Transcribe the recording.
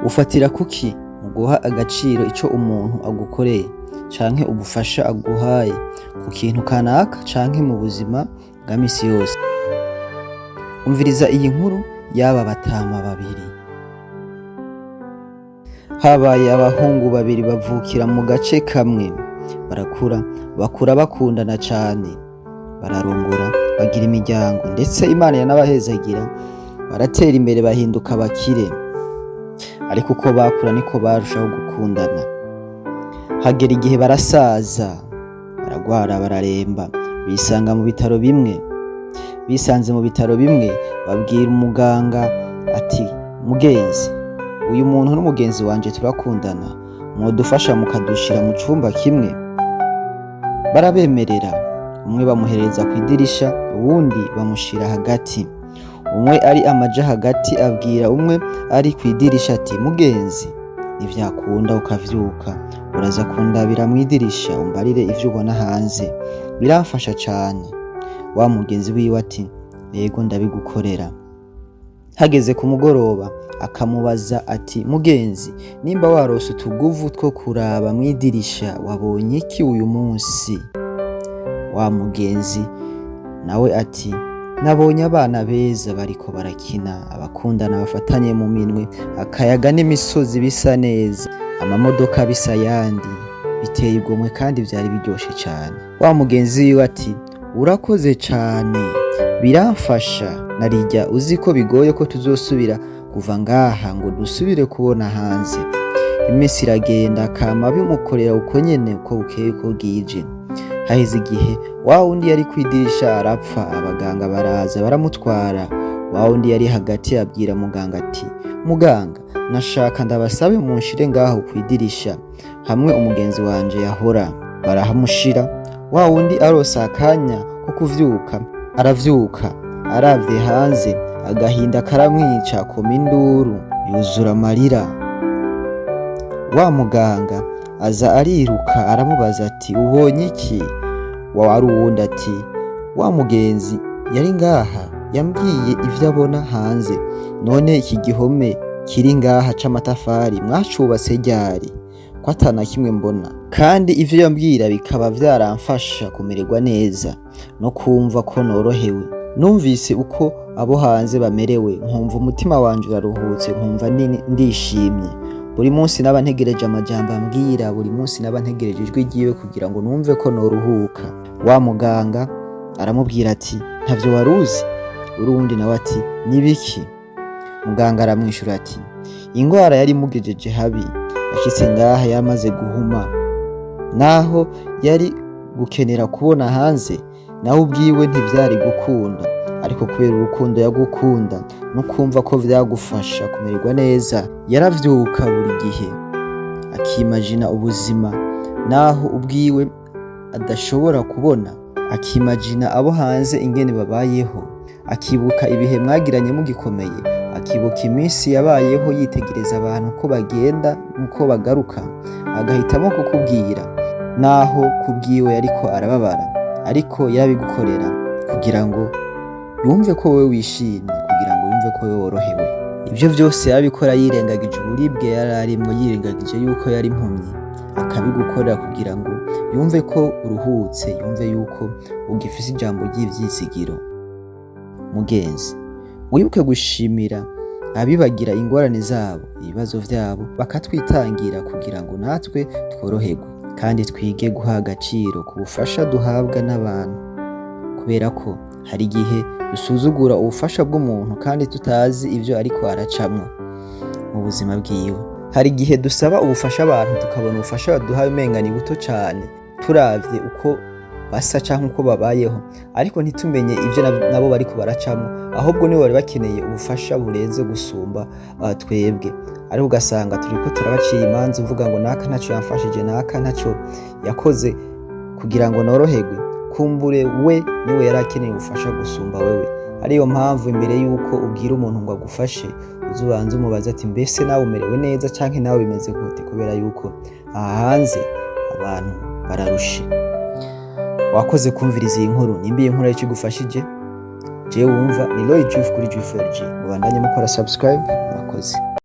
Ufatira kuki mu guha agaciro ico umuntu agukoreye canke ubufasha aguhaye ku kintu kanaka canke mu buzima bwa misi yose? Umviriza iyi nkuru y'aba batama babiri. Habaye abahungu babiri bavukira mu gace kamwe, barakura, bakura bakundana cane, bararongora, bagira imiryango, ndetse Imana iranabahezagira, baratera imbere, bahinduka abakire. Ariko uko bakura niko barushaho gukundana. Hagera igihe barasaza, baragwara, bararemba, bisanga mu bitaro bimwe. Bisanze mu bitaro bimwe, babwira umuganga ati: "Mugenzi, uyu muntu n'umugenzi wanje turakundana, mwodufasha mukadushira mu cumba kimwe?" Barabemerera. Umwe bamuhereza kw'idirisha, uwundi bamushira hagati. Umwe ari amaja hagati abwira umwe ari kw'idirisha ati: "Mugenzi, nivyakunda ukavyuka, uraza kundabira mw'idirisha, umbarire ivyo ubona hanze, biramfasha cane." Wa mugenzi wiwe ati: "Ego, ndabigukorera." Hageze ku mugoroba akamubaza ati: "Mugenzi, nimba warose utuguvu two kuraba mw'idirisha, wabonye iki uyu munsi?" Wa mugenzi nawe ati: "Nabonye abana beza bariko barakina, abakundana bafatanye mu minwe, akayaga n'imisozi bisa neza, amamodoka bisa ayandi, biteye igomwe kandi vyari biryoshe cane." Wa mugenzi wiwe ati: "Urakoze cane, biramfasha, narirya uzi ko bigoye ko tuzosubira kuva ngaha ngo dusubire kubona hanze." Imisi iragenda, akama bimukorera uko nyene, uko bukeye uko bwije. Haheze igihe, wa wundi yari kw'idirisha arapfa. Abaganga baraza baramutwara. Wa wundi yari hagati abwira muganga ati: "Muganga, nashaka ndabasabe munshire ngaho kw'idirisha hamwe umugenzi wanje yahora." Barahamushira. Wa wundi arose akanya ko kuvyuka, aravyuka. Aravye hanze, agahinda karamwica, akoma induru, yuzura amarira. Wa muganga aza ariruka, aramubaza ati: "Ubonye iki?" Wari uwundi ati: "Wa mugenzi yari ngaha yambwiye ivyo abona hanze. None iki gihome kiri ngaha c'amatafari mwacubatse ryari, ko ata kimwe mbona, kandi ivyo yambwira bikaba vyaramfasha kumererwa neza no kumva ko norohewe? Numvise uko abo hanze bamerewe, nkumva umutima wanje uraruhutse, nkumva ndishimye. Buri munsi naba ntegereje amajambo ambwira, buri munsi naba ntegereje ijwi ryiwe kugira ngo numve ko noruhuka." Wa muganga aramubwira ati: "Ntavyo waruzi?" Urundi nawe ati: "Nibiki?" Muganga aramwishura ati: "Ingwara yari imugejeje habi, yashitse ngaha yamaze guhuma. Naho yari gukenera kubona hanze, nawe ubwiwe ntivyari gukunda, ariko kubera urukundo yagukunda no kumva ko vyagufasha kumererwa neza, yaravyuka buri gihe akimajina ubuzima naho ubwiwe adashobora kubona, akimajina abo hanze ingene babayeho, akibuka ibihe mwagiranye mugikomeye, akibuka iminsi yabayeho yitegereza abantu uko bagenda n'uko bagaruka, agahitamo kukubwira naho kubwiwe yariko arababara, ariko yarabigukorera kugira ngo yumve ko wewe wishimye, kugira ngo yumve ko wewe worohewe. Ivyo vyose yarabikora yirengagije uburibwe yari arimwo, yirengagije yuko yari impumyi, akabigukorera kugira ngo yumve ko uruhutse, yumve yuko ugifise ijambo ry'ivyizigiro. Mugenzi, wibuke gushimira abibagira ingorane zabo, ibibazo vyabo, bakatwitangira kugira ngo natwe tworoherwe. Kandi twige guha agaciro ku bufasha duhabwa n'abantu, kubera ko hari igihe dusuzugura ubufasha bw'umuntu kandi tutazi ivyo ariko aracamwo mu buzima bwiwe. Hari igihe dusaba ubufasha abantu, tukabona ubufasha baduhaye umenga ni buto cane turavye uko basa canke uko babayeho, ariko ntitumenye ivyo nabo bariko baracamwo. Ahubwo nibo bari bakeneye ubufasha burenze gusumba twebwe, ariko ugasanga turiko turabacira imanza, uvuga ngo naka ntaco yamfashije, naka ntaco yakoze kugira ngo noroherwe. Kumbure we niwe yari akeneye ubufasha gusumba wewe. Ariyo mpamvu imbere yuko ubwira umuntu ngo agufashe, uze ubanze umubaze ati: 'Mbese nawe umerewe neza, canke nawe bimeze gute?' Kubera yuko aha hanze abantu bararushe." Wakoze kumviriza iyi nkuru. Nimba iyi nkuru arico igufashije, jewe wumva ni Roy Juif kuri Juif LG, mubandanye mukora subscribe. Murakoze.